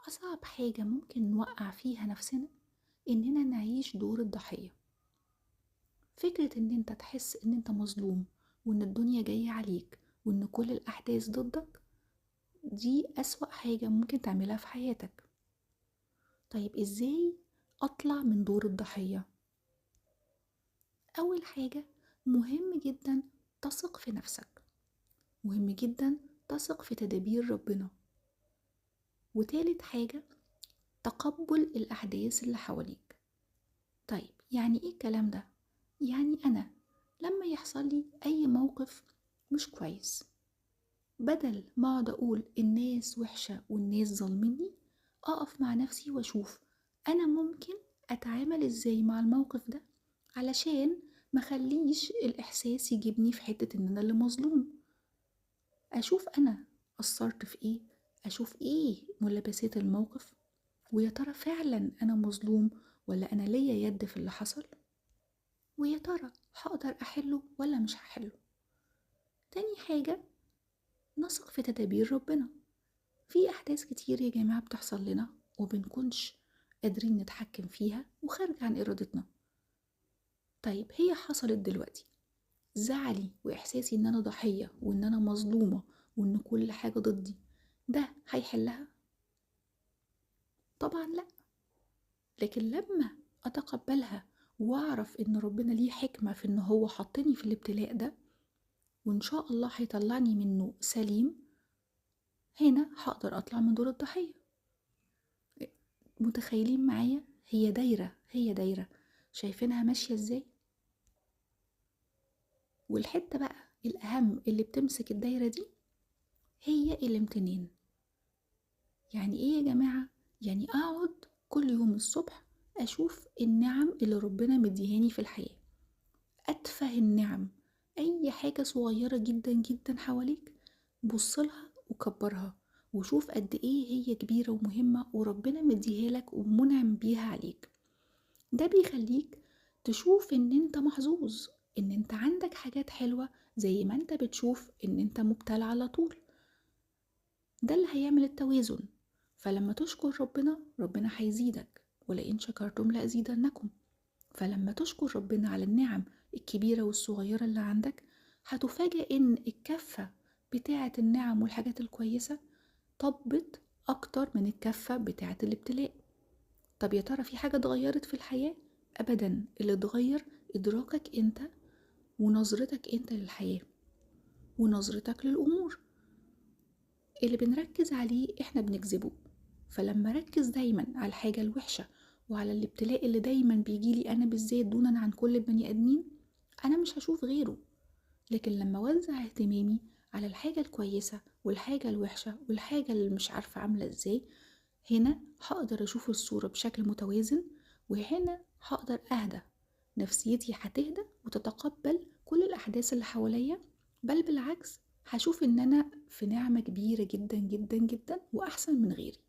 أصعب حاجة ممكن نوقع فيها نفسنا إننا نعيش دور الضحية. فكرة إن أنت تحس إن أنت مظلوم وإن الدنيا جاية عليك وإن كل الأحداث ضدك، دي أسوأ حاجة ممكن تعملها في حياتك. طيب إزاي أطلع من دور الضحية؟ أول حاجة مهم جدا تثق في نفسك، مهم جدا تثق في تدابير ربنا. وتالت حاجة تقبل الأحداث اللي حواليك. طيب يعني إيه الكلام ده؟ يعني أنا لما يحصل لي أي موقف مش كويس، بدل ما أقعد أقول الناس وحشة والناس ظالميني، أقف مع نفسي وأشوف أنا ممكن أتعامل إزاي مع الموقف ده علشان ما خليش الإحساس يجيبني في حتة إن أنا اللي مظلوم. أشوف أنا قصرت في إيه، أشوف إيه ملابسات الموقف، ويا ترى فعلا أنا مظلوم ولا أنا ليا يد في اللي حصل، ويا ترى هقدر أحله ولا مش هحله. تاني حاجة نثق في تدابير ربنا. في أحداث كتير يا جماعة بتحصل لنا وبنكونش قادرين نتحكم فيها وخارج عن إرادتنا. طيب هي حصلت دلوقتي، زعلي وإحساسي إن أنا ضحية وإن أنا مظلومة وإن كل حاجة ضدي، ده هيحلها؟ طبعا لا. لكن لما أتقبلها وأعرف إن ربنا ليه حكمة في إن هو حطني في الابتلاء ده وإن شاء الله هيطلعني منه سليم، هنا هقدر أطلع من دور الضحية. متخيلين معايا؟ هي دايرة، هي دايرة شايفينها ماشية إزاي؟ والحتة بقى الأهم اللي بتمسك الدايرة دي هي الامتنان. يعني إيه يا جماعة؟ يعني أقعد كل يوم الصبح أشوف النعم اللي ربنا مديهاني في الحياة، أتفه النعم، أي حاجة صغيرة جدا جدا حواليك بصلها وكبرها وشوف قد إيه هي كبيرة ومهمة وربنا مديها لك ومنعم بيها عليك. ده بيخليك تشوف إن أنت محظوظ، إن أنت عندك حاجات حلوة زي ما أنت بتشوف إن أنت مبتلى على طول. ده اللي هيعمل التوازن. فلما تشكر ربنا، ربنا هيزيدك، ولئن شكرتم لأزيدنكم. فلما تشكر ربنا على النعم الكبيرة والصغيرة اللي عندك، هتفاجأ إن الكفة بتاعة النعم والحاجات الكويسة طبت أكتر من الكفة بتاعة الابتلاء. طب يا ترى في حاجة اتغيرت في الحياة؟ أبدا. اللي اتغير إدراكك أنت ونظرتك أنت للحياة ونظرتك للأمور. اللي بنركز عليه إحنا بنكذبه. فلما ركز دايما على الحاجة الوحشة وعلى الابتلاء اللي دايما بيجيلي أنا بالذات دونا عن كل البني آدمين، أنا مش هشوف غيره. لكن لما أوزع اهتمامي على الحاجة الكويسة والحاجة الوحشة والحاجة اللي مش عارفة عاملة إزاي، هنا هقدر أشوف الصورة بشكل متوازن، وهنا هقدر أهدى، نفسيتي هتهدى وتتقبل كل الأحداث اللي حواليا، بل بالعكس هشوف إن أنا في نعمة كبيرة جدا جدا جدا وأحسن من غيري.